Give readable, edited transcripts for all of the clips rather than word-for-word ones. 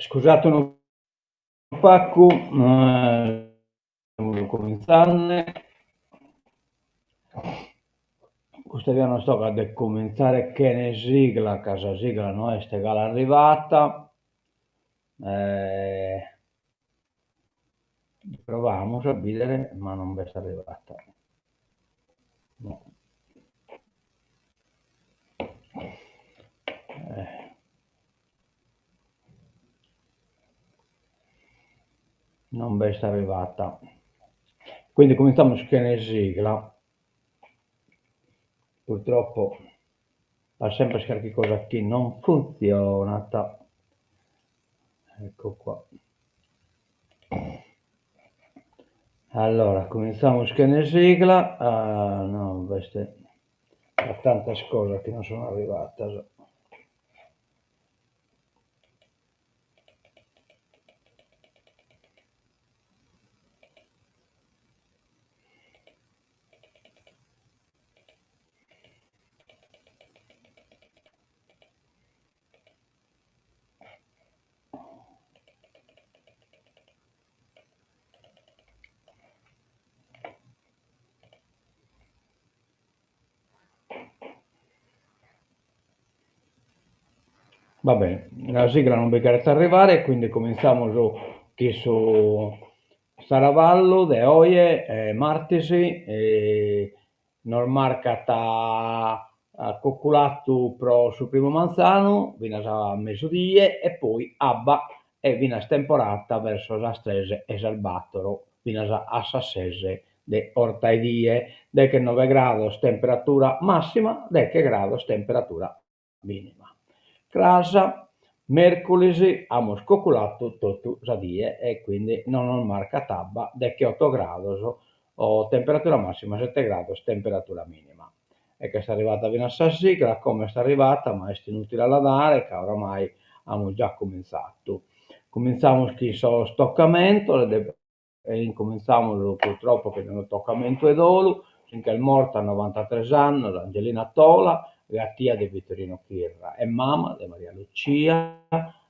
Scusate unu pagu, semus cumintzande. Custa bia nos tocat de cumintzare chene sigla, ca sa sigla no est galu arrivata. Provamus a bìdere, ma non b'est arrivata. No. Non b'est arrivata. Quindi cumintzamus chene sigla. Purtroppo b'at semper carchi cosa chi non funtzionat. Ecco qua. Allora, cumintzamus chene sigla. No, b'est b'at tantas cosas chi non sun arrivatas. Va bene, la sigla non bi cheret arrivare, quindi comintzamus chin su Saravallu de oje, martis, nos marcat cuculatu pro su primu manzanu finas a mesudie e poi abba e finas temporata verso sas tres e sas bator finas a sas ses de 'ortaedie, deghenove grados temperatura massima, deghe grados temperatura minima. Cras, mèrculis, amus cuculatu totu sa die e quindi non nos marcat abba, degheoto grados temperatura massima, sete grados temperatura minima. E ch'est arrivata finas sa sigla, como est arrivata, ma est inutile a la dare ca oramai amus già cumintzatu. Cumintzamus chin sos tocamentos de E incumintzamus purtroppo chin unu tocamentu 'e dolu, si nch'est morta a novantatres annos Angelina Tola, gatia de Vittorino Chirra e mama de Maria Lucia,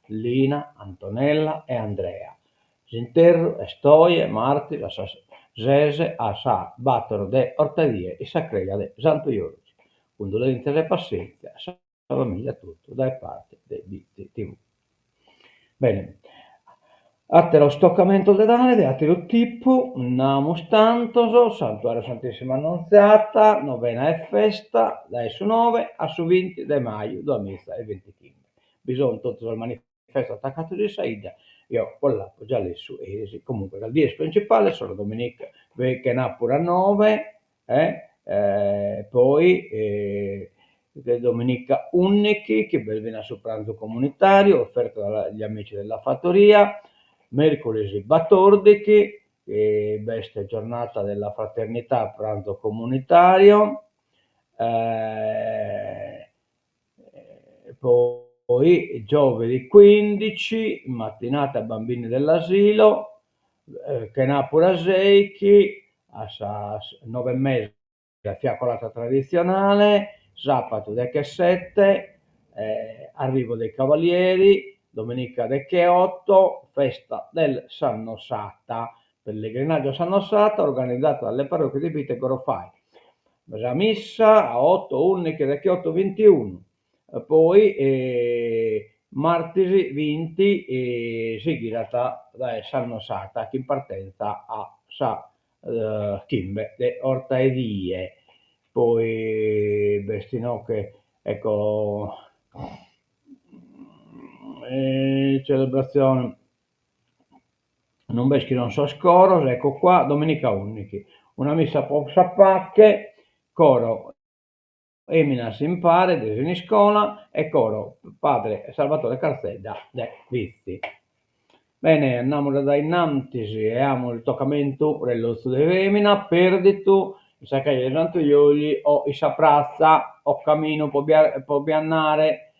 Lina, Antonella e Andrea. S'interru est oje, martis, a sas ses a sas bator de 'ortadie in sa creja de Santu Jorgi. Cundolèntzias e passèntzia a sa famìlia totu dae parte de Bitzi TV. Bene, àteros tocamentos de dare de àteru tipu, nd'amus tantos, Santuario Santissima Annunziata, novena e festa, dae su noe a su binti de maju duamiza e bintichimbe. Bi sunt totu sos manifestos atacados in sa 'idda, eo bos l'apo già lessu eris, comunque sas dies principales sono domenica chenàpura noe e poi de domenica ùndighi chi b'est finas su pranzu comunitàriu offerto dagli amici della fattoria, mèrcuris batòrdighi chi b'est giornata della fraternità pranzo comunitario, poi giovedi quindici mattinata bambini dell'asilo, chenàpura sèighi a sas noe e mesa fiacolata traditzionale, sàpatu dechesete arrivo dei cavalieri, domenica decheoto festa del S'Annossata, pellegrinaggio a S'Annossata organizzato dalle parrocchie di Bitti e Gorofai, sa missa a oto ùndighi decheoto bintiunu, poi martis binti si ghirat dae S'Annossata chin partenza a sa chimbe de 'ortaedie, poi b'est inoghe ecco celebratzione Non b'est chi non sos coros, ecco qua, domenica ùndighi, una missa pro sa pache, coro Eminas impare de Siniscola e coro padre Salvatore Carzedda de Bitzi. Bene, andamus a dae innantis e amus tocamentu rellozu de femina perditu in sa creja de Santu Jorgi o in sa pratza o caminu po bi po bi andare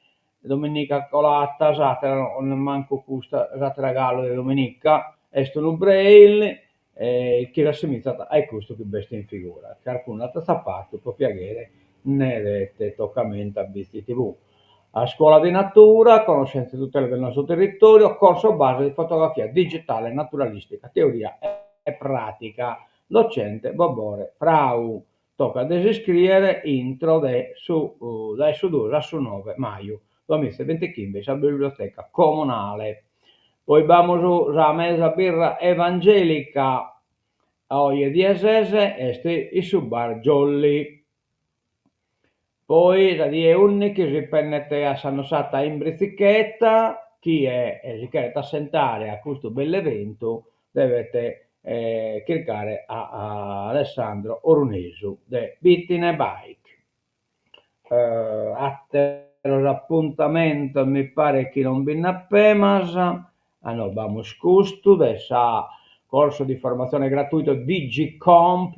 Domenica colata, s'atera no nemmancu custa, s'atera galu de domenica, est unu braille chi s'assimizat a custu chi b'est in figura. Carcunu l'at atzapatu, pro piaghere nde det tocamentu a Bitzi TV. A Scuola di Natura, conoscenza e tutela del nostro territorio, corso base di fotografia digitale naturalistica, teoria e pratica, docente Bobore Frau. Tocat de s'iscrìere intro de su dae su duos a su noe maju duamiza e bintichimbe in sa biblioteca comunale. Poi b'amus sa mesa birra evangelica, oje die ses est in su bar Jolly. Poi sa die ùndighi si pennet a sa nossata in britzicheta, chie si cheret assentare a custu bellu eventu devet chircare a Alessandro Orunesu de Bitine Bike. Àteros apuntamentos mi paret chi non bi nd'apemas, ah no b'amus custu de sa corso di formazione gratuito Digicomp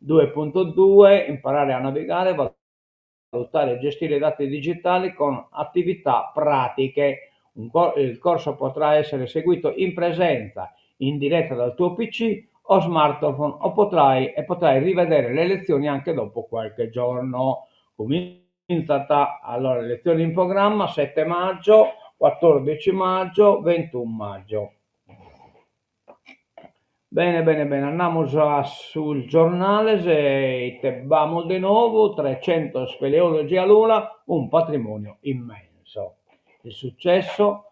2.2, imparare a navigare, valutare e gestire i dati digitali con attività pratiche. Il corso potrà essere seguito in presenza, in diretta dal tuo PC o smartphone o potrai, e potrai rivedere le lezioni anche dopo qualche giorno. Comintzat allora le lezioni in programma 7 maggio, 14 maggio, 21 maggio. Bene bene bene, andamus a sos giornales e ite b'amus de nou, 300 speleologi a Lula, un patrimonio immenso. Il successo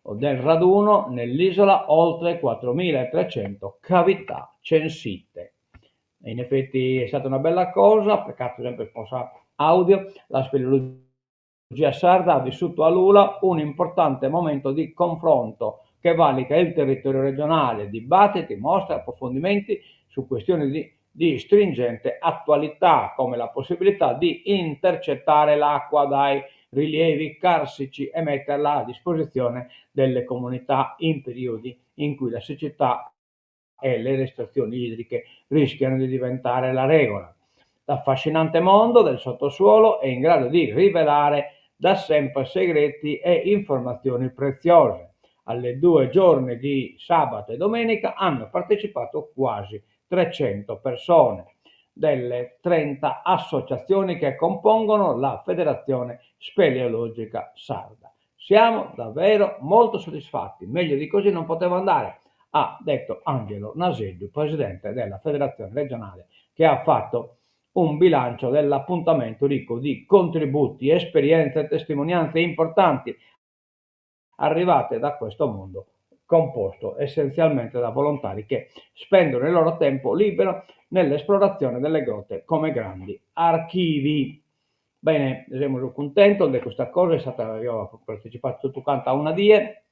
del raduno nell'isola oltre 4300 cavità censite. In effetti è stata una bella cosa, peccato sempre po s'audio, la speleologia sarda ha vissuto a Lula un importante momento di confronto che valica il territorio regionale, dibattiti, mostre, approfondimenti su questioni di, di stringente attualità, come la possibilità di intercettare l'acqua dai rilievi carsici e metterla a disposizione delle comunità in periodi in cui la siccità e le restrizioni idriche rischiano di diventare la regola. L'affascinante mondo del sottosuolo è in grado di rivelare da sempre segreti e informazioni preziose. Alle due giorni di sabato e domenica hanno partecipato quasi 300 persone delle 30 associazioni che compongono la Federazione Speleologica Sarda. Siamo davvero molto soddisfatti, meglio di così non poteva andare, ha detto Angelo Naseddu, presidente della Federazione regionale, che ha fatto un bilancio dell'appuntamento ricco di contributi, esperienze e testimonianze importanti arrivate da questo mondo composto essenzialmente da volontari che spendono il loro tempo libero nell'esplorazione delle grotte come grandi archivi. Bene, semus cuntentos de custa cosa, est stata, io apo partecipato totu cantu a una die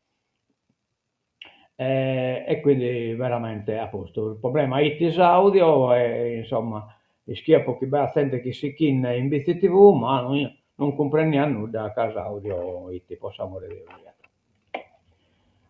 e quindi veramente a postu. Su problema 'it s'audio e insomma ischia po chi b'at zente chi sichinde in Bitzi TV ma non cumprendiat nudda ca s'audio 'it po s'amore de Deus.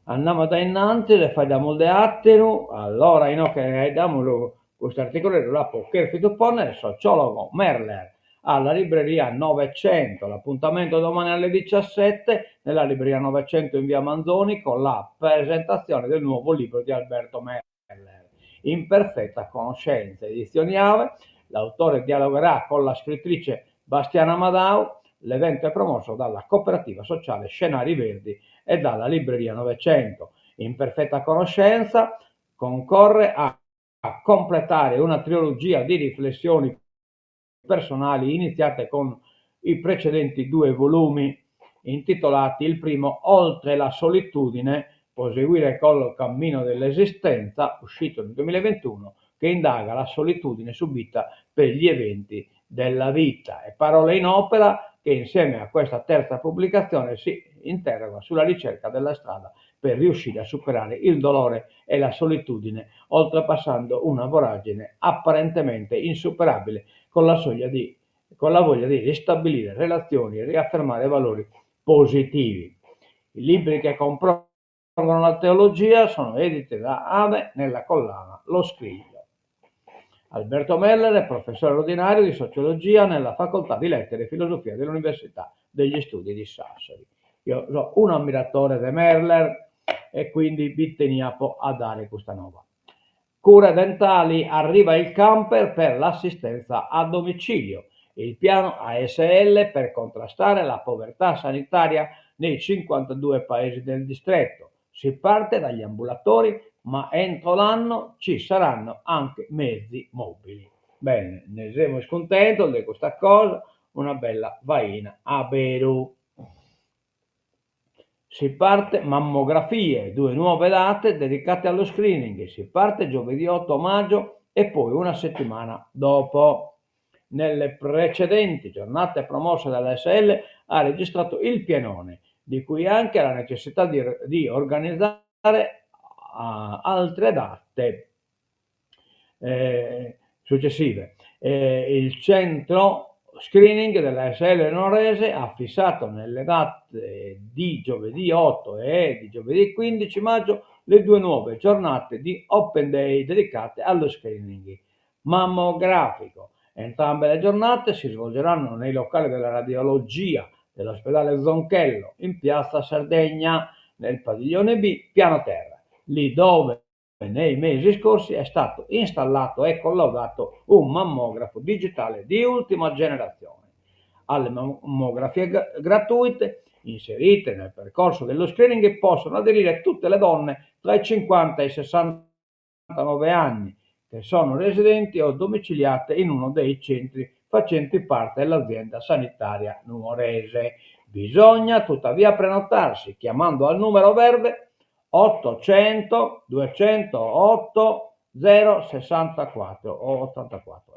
Andamus a innantis e faeddamus de atteru, allora inoghe faeddamus custu articuleddu l'apo cherfidu ponnere, sociologo Merler alla libreria Novecento, l'appuntamento domani alle 17 nella libreria Novecento in via Manzoni con la presentazione del nuovo libro di Alberto Merler, In perfetta conoscenza, edizioni Ave, l'autore dialogherà con la scrittrice Bastiana Madau, l'evento è promosso dalla cooperativa sociale Scenari Verdi e dalla libreria Novecento. In perfetta conoscenza concorre a completare una trilogia di riflessioni personali iniziate con i precedenti due volumi intitolati il primo Oltre la solitudine, proseguire col cammino dell'esistenza, uscito nel 2021, che indaga la solitudine subita per gli eventi della vita, e Parole in opera, che insieme a questa terza pubblicazione si interroga sulla ricerca della strada per riuscire a superare il dolore e la solitudine, oltrepassando una voragine apparentemente insuperabile con la, di, con la voglia di ristabilire relazioni e riaffermare valori positivi. I libri che compongono la trilogia sono editi da Ave nella collana Lo Scriglio. Alberto Merler è professore ordinario di sociologia nella Facoltà di Lettere e Filosofia dell'Università degli Studi di Sassari. Io sono un ammiratore di Merler e quindi bi teniapo a dare questa nova. Cure dentali, arriva il camper per l'assistenza a domicilio. Il piano ASL per contrastare la povertà sanitaria nei 52 paesi del distretto. Si parte dagli ambulatori, ma entro l'anno ci saranno anche mezzi mobili. Bene, ne semus cuntentos de custa cosa, una bella faina a beru. Si parte mammografie, due nuove date dedicate allo screening, si parte giovedì 8 maggio e poi una settimana dopo. Nelle precedenti giornate promosse dall'ASL ha registrato il pienone, di cui anche la necessità di organizzare altre date successive. Il centro screening dell'ASL Nuorese ha fissato nelle date di giovedì 8 e di giovedì 15 maggio le due nuove giornate di Open Day dedicate allo screening mammografico. Entrambe le giornate si svolgeranno nei locali della radiologia dell'ospedale Zonchello in piazza Sardegna, nel padiglione B, piano terra, lì dove nei mesi scorsi è stato installato e collaudato un mammografo digitale di ultima generazione. Alle mammografie gratuite inserite nel percorso dello screening possono aderire tutte le donne tra i 50 e i 69 anni che sono residenti o domiciliate in uno dei centri facenti parte dell'azienda sanitaria nuorese. Bisogna tuttavia prenotarsi chiamando al numero verde 800 208 064 o 84,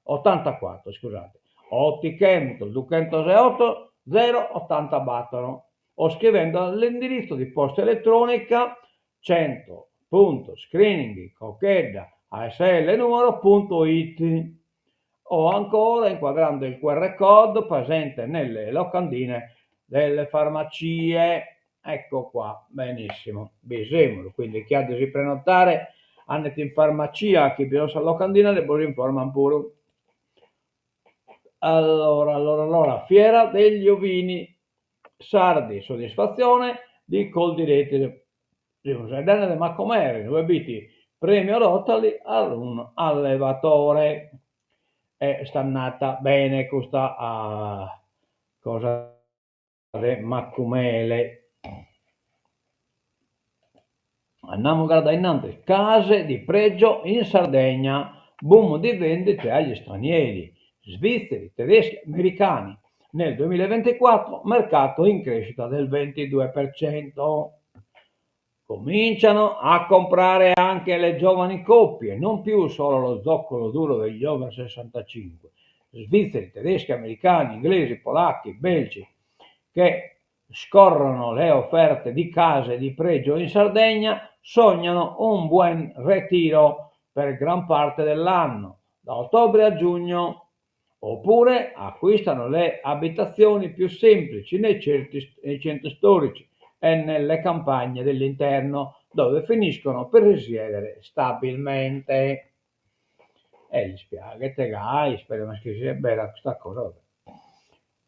84 scusate, 800 208 084 o scrivendo all'indirizzo di posta elettronica 100.screening cochedda aslnuoro.it o ancora inquadrando il QR code presente nelle locandine delle farmacie. Ecco qua, benissimo, bisemolo. Quindi chi ha de si prenotare andet in farmacia, chi bisogna sa locandina ne bos informan puru. Allora, allora, allora, Fiera degli ovini sardi, soddisfazione di Coldiretti, semus de Macumere, in ue b'it premio Rotary a un allevatore. Est andata bene custa cosa de Macumele. Andamus galu dae innantis, case di pregio in Sardegna, boom di vendite agli stranieri, svizzeri, tedeschi, americani. Nel 2024 mercato in crescita del 22%. Cominciano a comprare anche le giovani coppie, non più solo lo zoccolo duro degli over 65. Svizzeri, tedeschi, americani, inglesi, polacchi, belgi, che scorrono le offerte di case di pregio in Sardegna, sognano un buon retiro per gran parte dell'anno, da ottobre a giugno, oppure acquistano le abitazioni più semplici nei centri storici e nelle campagne dell'interno, dove finiscono per risiedere stabilmente. E lis piaghet gai, isperamus chi siat bera custa cosa, vabbè.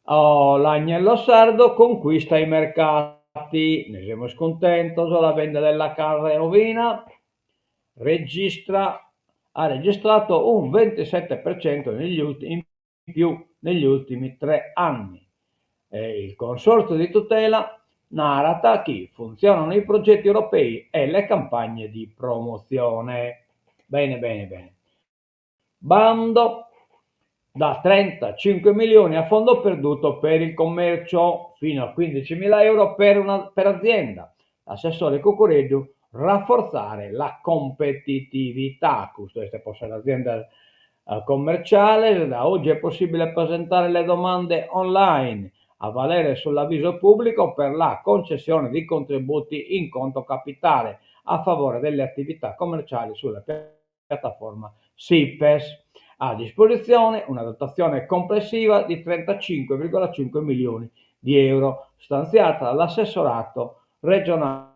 Oh, l'agnello sardo conquista i mercati, ne semus cuntentos, la vendita della carne ovina registra, ha registrato un 27% negli ultimi, in più negli ultimi 3 anni. E il consorzio di tutela narat chi funzionano i progetti europei e le campagne di promozione. Bene, bene, bene. Bando da 35 milioni a fondo perduto per il commercio, fino a 15.000 euro per, una, per azienda. L'assessore Cuccureddu, rafforzare la competitività. Custu est po sas aziendas commerciales. Da oggi è possibile presentare le domande online a valere sull'avviso pubblico per la concessione di contributi in conto capitale a favore delle attività commerciali sulla piattaforma SIPES. A disposizione una dotazione complessiva di 35,5 milioni di euro stanziata dall'assessorato regionale.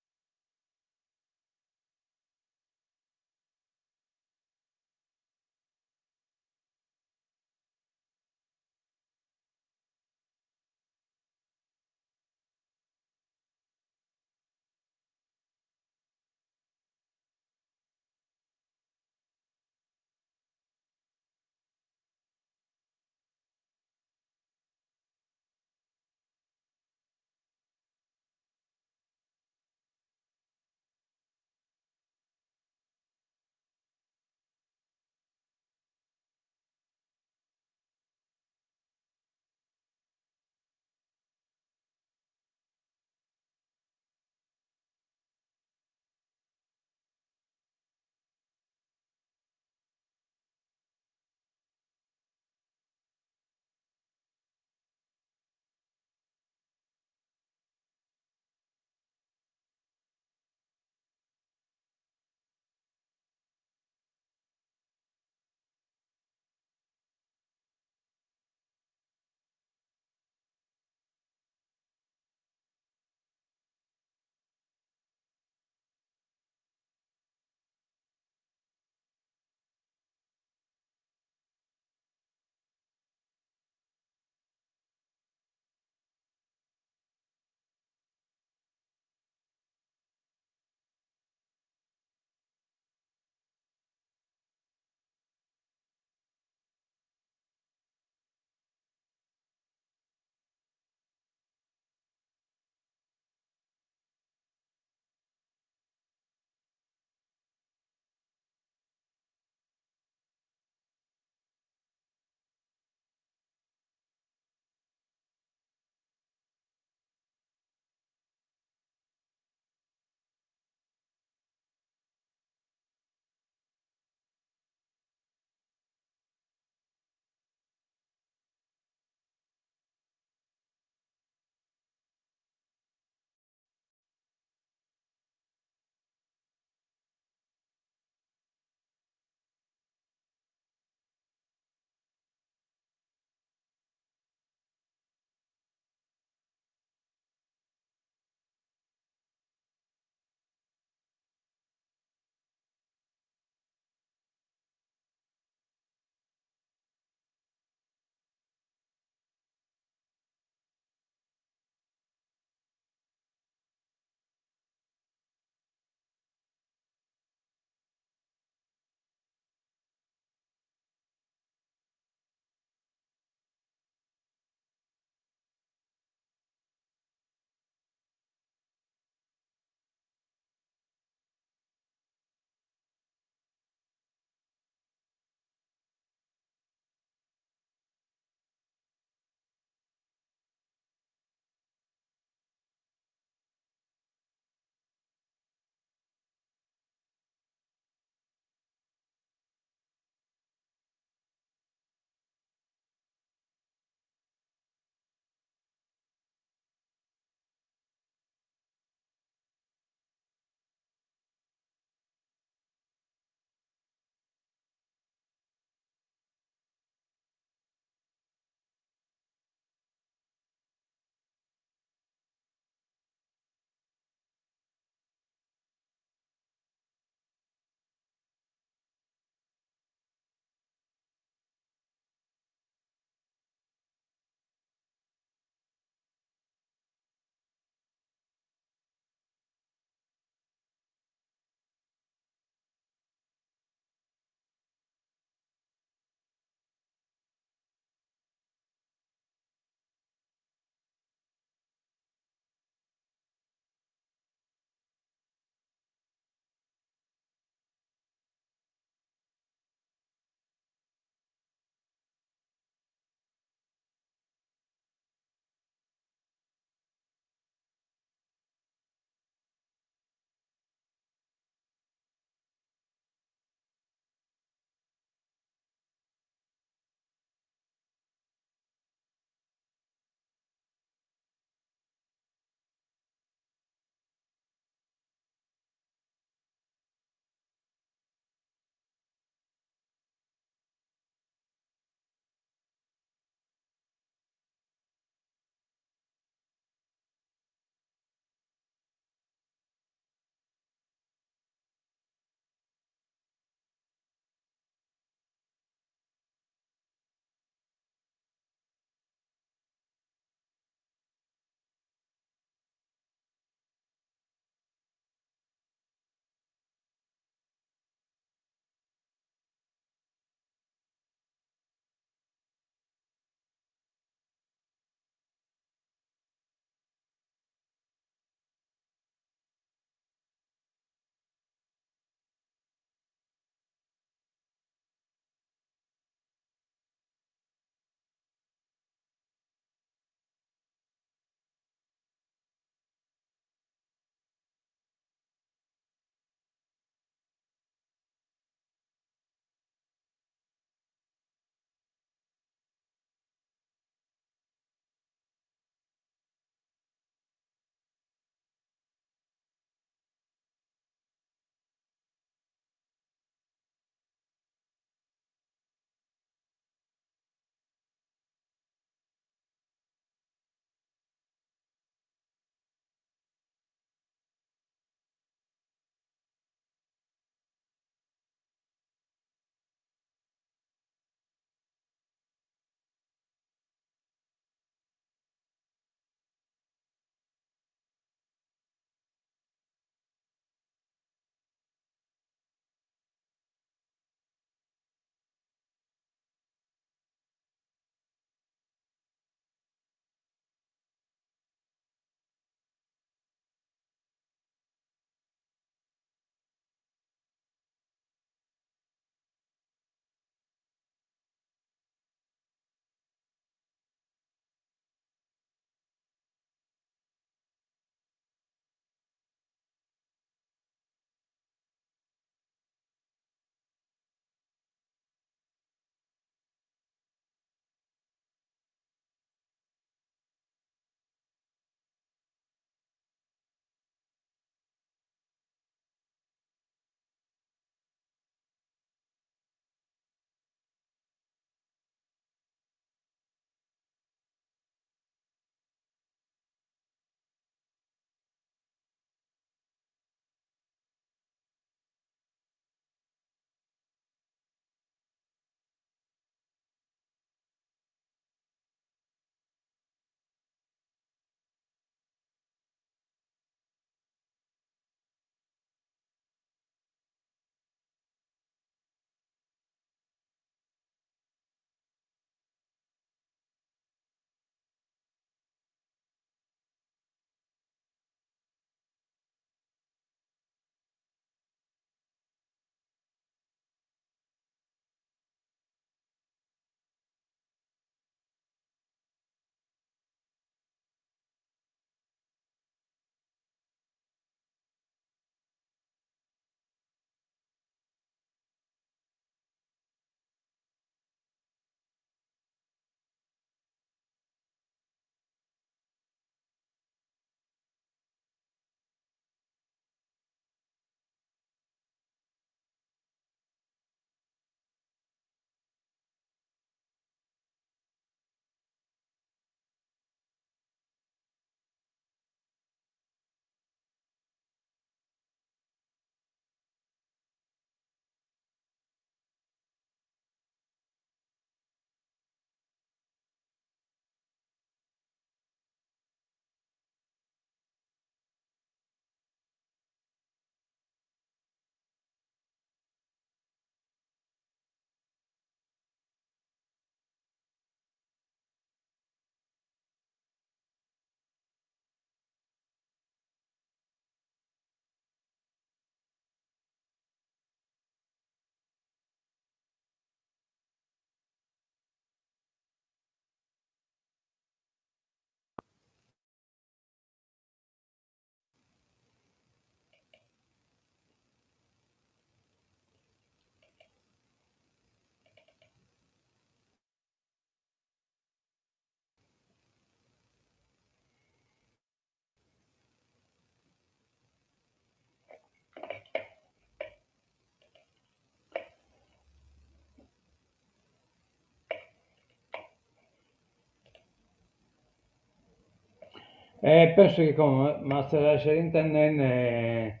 E penso chi como m'azzes a essere intendende,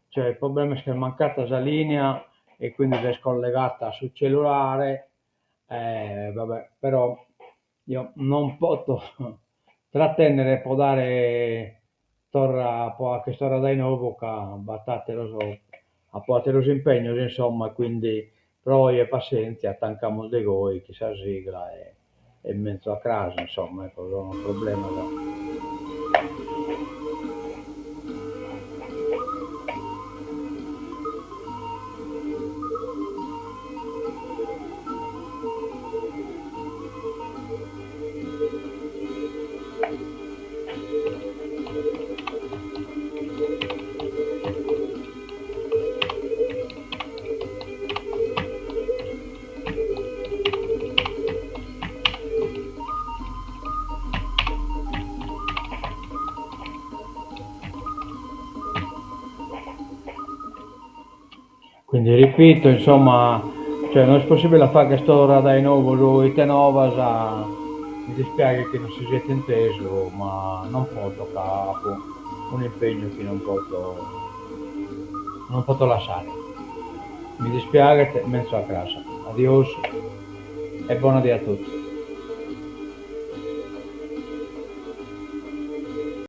cioè il problema est chi est mancada sa linea e quindi s'est collegata a su cellulare e va bè, però eo non poto trattennere po dare torra po 'acher torra dae nou ca b'at atteros, apo atteros impegnos insomma, quindi pro oe passenzia, tancamus de goi chin sa sigla e menzus a cras insomma, ecco pro problemas. Quindi ripito, insomma, cioè no est possibile a fagher torra dae nou su ite novas, mi dispiaghet chi non si siet intesu, ma non poto ca apo un'impegnu chi non poto non poto lassare. Mi dispiaghet, menzus a cras. Adiosu e bona die a totu.